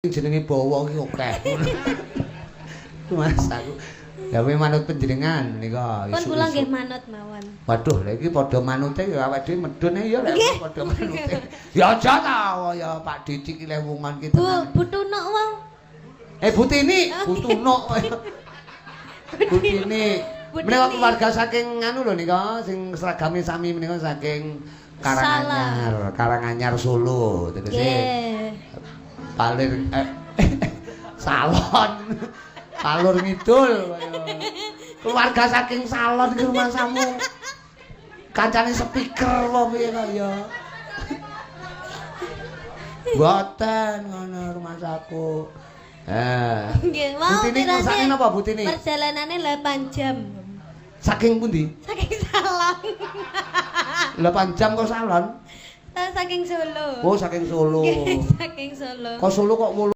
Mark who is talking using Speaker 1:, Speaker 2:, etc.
Speaker 1: Jenenge bawa ki akeh. Mas, aku gawe manut panjenengan menika.
Speaker 2: Pun kula nggih manut mawon.
Speaker 1: Waduh, lha iki padha manute ya awake dhewe medun ya lek padha manute. Ya aja ta ya Pak Dicik iki lewungan ki
Speaker 2: Bu, Bu Tunuk wau.
Speaker 1: Eh, Bu Tini, Bu Tunuk. Bu Tini. Menika keluarga saking anu lho nika sing seragame sami menika saking Karanganyar, Karanganyar Solo. Tegese palir salon. Palur ngidul kaya. Keluarga saking salon iki rumangsamu. Kancane speaker apa piye kaya. Mboten ngono rumangsaku. Eh.
Speaker 2: Nggih, wau
Speaker 1: Bu Tini ngersake napa, Bu Tini?
Speaker 2: Perjalanane 8 jam.
Speaker 1: Saking pundi?
Speaker 2: Saking Salon.
Speaker 1: 8 jam kok salon?
Speaker 2: Saking Solo.
Speaker 1: Oh, saking Solo.
Speaker 2: Nggih, saking Solo.
Speaker 1: Kok Solo kok